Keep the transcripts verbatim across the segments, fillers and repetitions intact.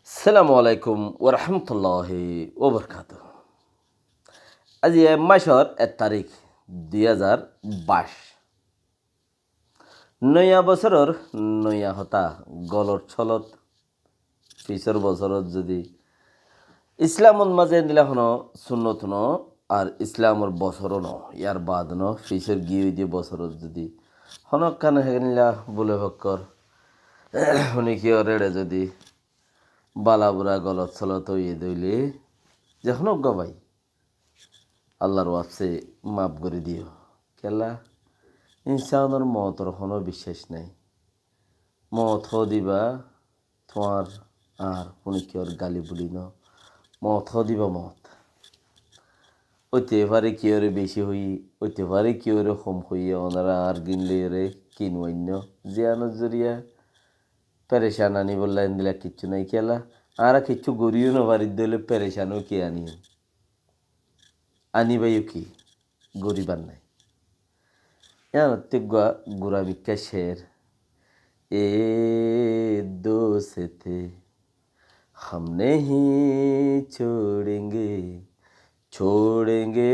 Assalamu alaikum warahmatulláhi wabarakátuhu. Aijja e mácor ek tarík, dui házar bais. Noiya bosóror noiya hotá, golot solot, fisór bosórot zodi Islamot mazé endilla honó sunnot no, ar Islamor bosór no, yar baad no, fisór giyé de bosórot zodi honókkan héndilla bule fokkor, hone ki ore re zodi bala bura golot solot óiye de óile, ze honó uggwá bái, Allar waste maf gorí diyo. Kiyólla, insánor moutor honó biccác nái. Mout hoó diba tuáñr, ar hone ki ore gali buli no. Mout hoó diba mout. Óite fare ki ore beci hoiyi, óite fare ki ore hom hoiyi, onora ar gin loi ore ki no ainno. Ziyanor zoriya perecan ani bolla endilla kiccú nái. Kiyólla, añára kiccú goríyo no fari de óile perecan ó ki ani? Ani bái ó ki? Goríbar nái. Yián ottú uggwá gura mikká cer. اے دوست ہم نہیں چھوڑیں گے، چھوڑیں گے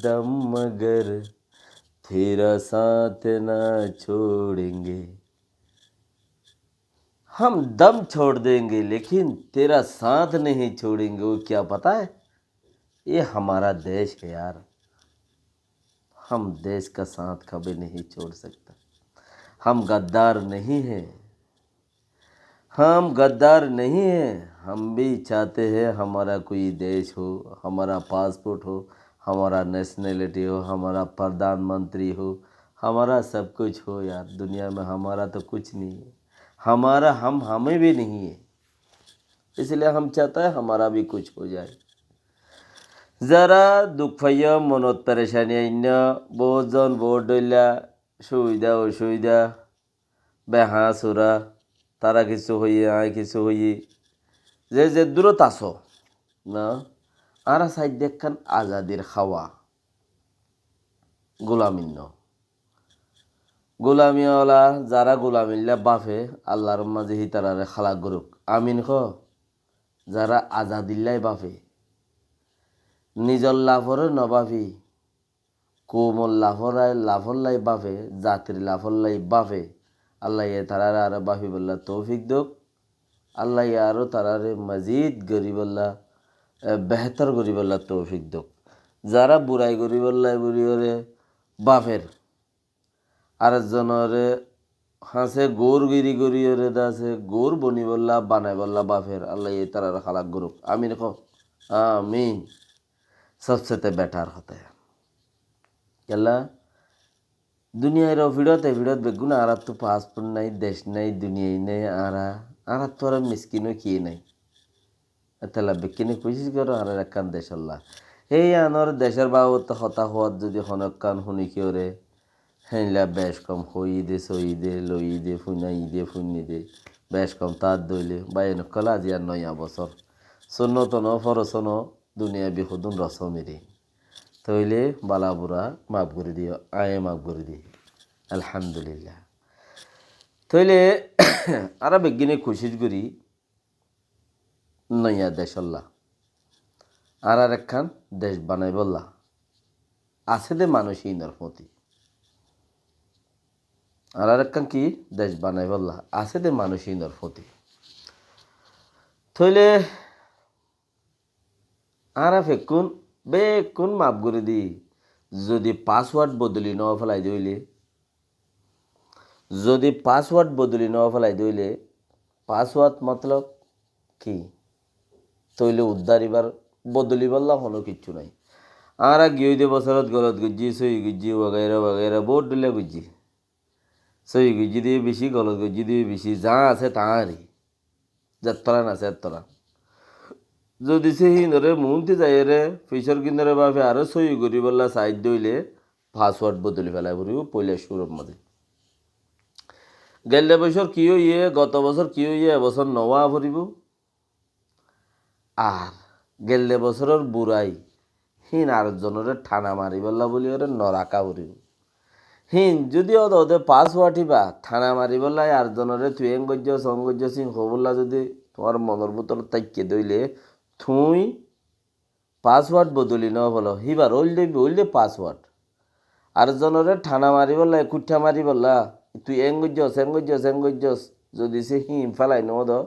دم مگر تیرا ساتھ نہ چھوڑیں گے۔ ہم دم چھوڑ دیں گے لیکن تیرا ساتھ نہیں چھوڑیں گے۔ وہ کیا پتہ ہے؟ یہ ہمارا دیش ہے یار۔ ہم دیش کا ساتھ کبھی نہیں چھوڑ سکتا۔ ہم غدار نہیں ہیں۔ ہم غدار نہیں ہیں، ہم بھی چاہتے ہیں ہمارا کوئی دیش ہو، ہمارا پاسپورٹ ہو، ہمارا نیشنلٹی ہو، ہمارا پردھان منتری ہو، ہمارا سب کچھ ہو یار۔ دنیا میں ہمارا تو کچھ نہیں ہے، ہمارا ہم ہمیں بھی نہیں ہے، اس لیے ہم چاہتا ہے ہمارا بھی کچھ ہو جائے۔ Zara duk faiyo, monot perecani ainno, bout zon bout dhoilla, subida osubida, beha sura, tara kissú hoiye, añí kissú hoiyi, ze ze durot asó, na, añára saidde ekkán azadir hawa, gulami no. Gulami ola, zara gulamilla bafe, Allar mazé hitarare halak goruk. Amin ho. Zara azadillai bafe, nizor lafore no bafi, koumor laforai, lafollai bafe, zatir lafollai bafe, Allaye tarare aró bafibolla toufik douk. Allaye aró tarare mazid goribolla, e, behetor goribolla toufik douk. Zara burai goribolla buri ore bafer, ar ekzonore hase gour giri gori ore dase gour bonibolla, banaibolla bafer, Allaye tarare halak goruk. Amin ko? Amin. Sobse te betar hotá. Kiyólla, duniyar o firot e firot beggún añárattu passport nai, dec nai, duniyai nai, añára, añárattu añára miskin o kiyé nai. Etella bekkúne kucíc goró, añárar ekkán dec olla. Hé, añár decor babote hotá hoat zodi honó ekkán hone ki ore, héndilla bec kom hoiyi de, soiyi de, loiyi de, funayi de, funni de, bec kom tar de óile, bái ókkol, aijja noiya bosór. Sunnot no, foros no, duniya bihudun rosom ere. Tóile bala bura maf gori diyo, añí maf gori di. Alhamdulillah. Tóile añára beggúne kucíc gori, noiya dec olla. Añárar ekkán dec banaibolla. Asé de manúic inor foti. Añárar ekkán ki dec banaibolla. Asé de manúic inor foti. Tóile añára fekkún, bekkún maf gori di. Zodi password bodoli no felai de óile, Zodi password bodoli no felai de óile, password motlob ki? Tóile uddaribar, bodolibolla honó kiccú nai. Añára giyói de bosórot golot goijjí, sóiyi goijjí, wagaira wagaira bout dhoilla goijjí. Sóiyi goijjí de beci, golot goijjí de beci, za asé ta añári. Zettoran asé ettoran. Zodi se hínore muúnti zaiyóre fisór gínore bafe aró sóiyi goríbolla saidde óile, password bodoli fela foribó, foila cúrur mazé. Gelde bosór ki óiye, goto bosór ki óiye, e bosór no ówa foribó. Ar gelde bosóror burai hín ar zonoré thana maribólla buli óre no raká foribó. Hín zodi ódode password híba, thana maribólla, ar zonoré tui en goijjós, on goijjós, hín hoibólla zodi tuáñr monor bútore táikke dóile, tui password bodoli nofelo, híbar óilde, óilde password. Ar zonoré thana maribólla, kuiththá maribólla, tui en goijjós, en goijjós, en goijjós, zodi se hín félai nodo,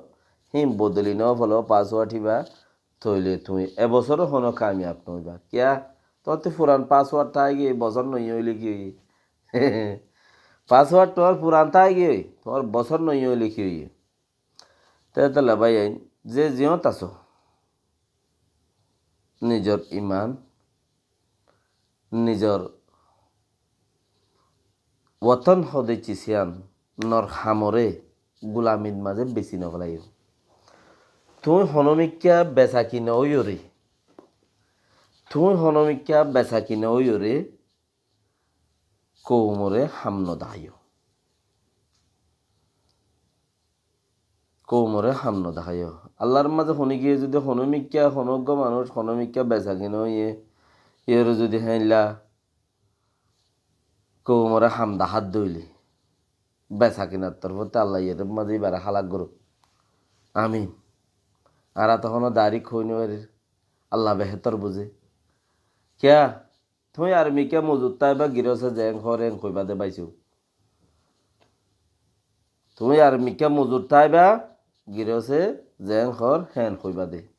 hín bodoli nofelo password híba, tóile tui e bosór honó kamiyab noóiba. Kiyá? Tuáñttu furan password táigiyoi, bosór noya óile ki óiye? Password tuáñr furan táigiyoi, tuáñr bosór noya óile ki óiye? Te tolla báiyain, ze ziyót asó, nizor iman, nizor woton hoó de sis yíanor hamoré gulamir mazé besi nofélaiyo. Tuñí honómikká besakina óiyoré, tuñí honómikká besakina óiyoré koumoré ham nodaháiyo. Koumoré ham nodaháiyo. Allar mazé honíkiyé zodi honómikká, honó uggúa manúic honómikká besakina óiye, iyóre zodi héinla koumoré ham dahádde óile, besakinar torfóttu Allah iyóre mazé íbaré hálak gorouk. Amin. Añára tohóno dairek hoi nofarir. Allah behétor buzé. Kiyá? Tuñí armikká mozur táiba, girosé zeén hoór héen hoibá de báiso. Tuñí armikká mozur táiba, girosé zeén hoór héen hoibá de.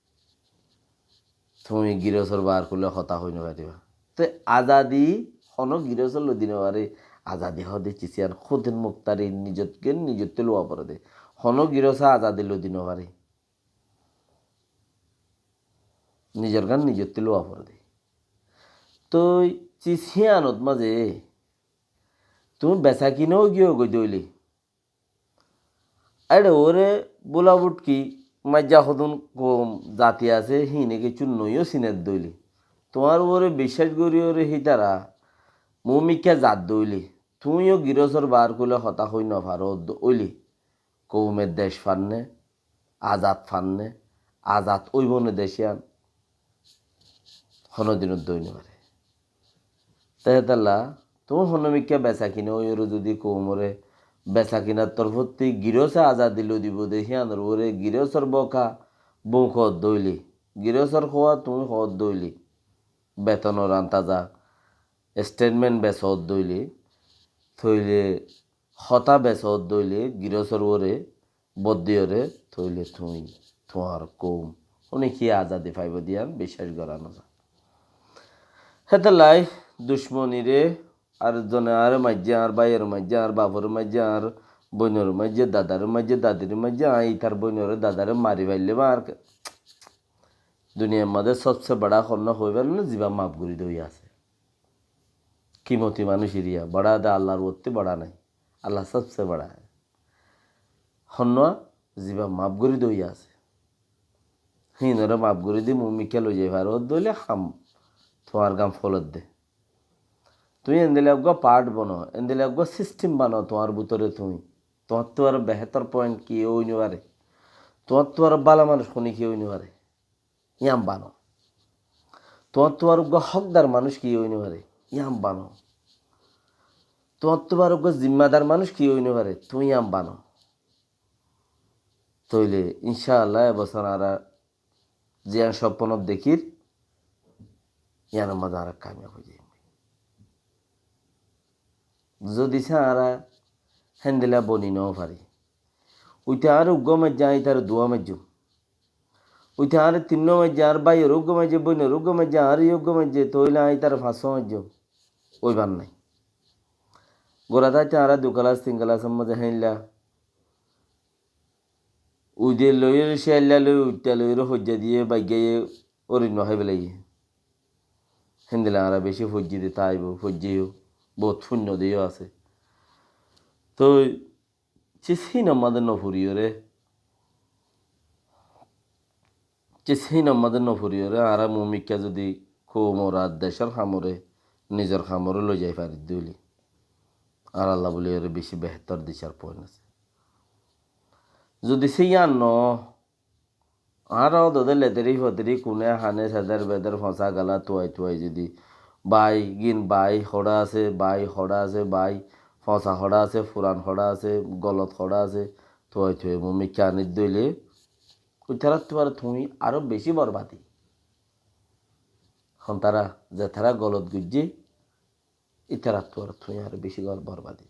Tuñí girosór baár kúle hotá hoi nofaribá. Te azadi honó girosé lodi nofaré, azadi hoó de sis yían hódin muktari nizor gán nizottú luwa foré de. Honó girosé azadi lodi nofaré. Nizor gán nizottú luwa foré de. Toi sis yíanot mazé tuñí besakina óigiyoi goi dóile, éçe uore búla buthki maijja hodún koum zati asé, híine kessú noiyó sinedde óile, tuáñr uore biccác goríyoré hítara muúmikká zadde óile, tuñíyo girosór baár kúle hotá hoi nofaró dé óile, koume dec fanné, azad fanné, azad óibo né dec yían, honódinot dói nofaré. Te hétolla, tuñí honómikká besakina óiyoré zodi koumoré besakinar torfóttu girosé azadi lodibo de híanor uore girosór boka búk hoódde óile, girosór howá tuñí hoódde óile, betonor antaza, statement bes hoódde óile, tóile hotá bes hoódde óile girosór uore boddiyoré, tóile tuñí, tuáñr koum, honíkiyé azadi faibo de yían biccác gorá noza. Hétolla ducmoniré, ar zone añáre maijjé, añár báiyoré maijjé, añár baforé maijjé, añár boinoré maijjé, dadaré maijjé, dadiré maijjé, aññí ítar boinoré, dadaré mari faille ba añár ke-, duniyair mazé sobse bada honnúa hoibar né, zibá maf gorí dói asé. Kimoti manúic iriya, bada de Allar uottú bada nái. Allah sobse bada. Honnúa zibá maf gorí dói asé. Híinoré maf gorí di muúmikká loizai faró dóile ham tuáñr gán folodde. Tuñí endilla uggúa part bano, endilla uggúa system bano tuáñr bútore tuñí. Tuáñttú aró behétor point ki ói nofaré? Tuáñttú aró bála manúic honíkiyé ói nofaré? Yían bano. Tuáñttú aró uggúa hókdar manúic ki ói nofaré? Yían bano. Tuáñttú aró uggúa zimmadar manúic ki ói nofaré? Tuñí yían bano. Tóile incáalla e bosór añára ziyán sopponot dekír, yíanor mazé añára kamiyab ói zaiyum. Zodi se añára héndilla boni no fari, uite añáre uggúa maijjé, aññí ítare duwá maijjum. Uite añáre tinnúa maijjé, añár báiyoré uggúa maijjé, bóinoré uggúa maijjé, añáre yó uggúa maijjé, tóile aññí ítare fañssúa maijjum. Óibar nái. Gura táite añára dui kelas, tin kelasor mazé héndilla uide loiyóre, célla loi, uiththá loiyóre, hoijja diyé, baiggá óri no hái félaiye. Héndilla añára beci foijjí de táibo, foijjí yó, bout fúinno de yó asé. Toi, sis híinor mazé no foriyóre, sis híinor mazé no foriyóre, añára muúmikká zodi koumor ar decór hamoré, nizor hamoré loizai fari dóile, añáralla bóli ore beci behétor dicár point asé. Zodi se yían no, añára ódode lederi foderi kune hane seder beder fosá gala tuai tuai zodi Bái gín, bái hoçé asé, bái hoçé asé, bái foñsa hoçé asé, furan hoçé asé, golot hoçé asé, tuai tuai mumikká anídde óile, ítaráttu aró tuñí aró bicí borbadi. Hon tará, ze tará golot goijjé, ítaráttu aró tuñí aró bicí gol-, borbadi.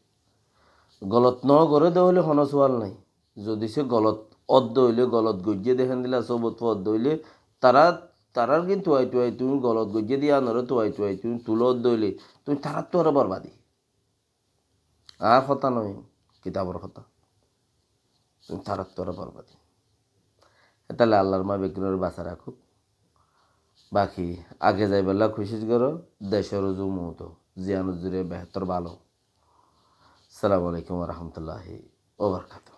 Golot no goré dé óile honó sual nái. Zodi se golot ódde óile, golot goijjé dé héndilla sóbut foódde óile, tará, tarár gín tuai tuai tuñí golot goijjé dé yíanoré tuai tuai tuñí tulódde óile, tuñí taráttu aró borbadi. Añár hotá noó, kitabor hotá. Tuñí taráttu aró borbadi. Hétolla Allar ma beggúnoré basai rakók. Baki age zaibálla kucíc goró, decór uzu muúntu, ziyán uzu re behétor bála. Assalamu alaikum wa rahmatullahi wa barakatuhu.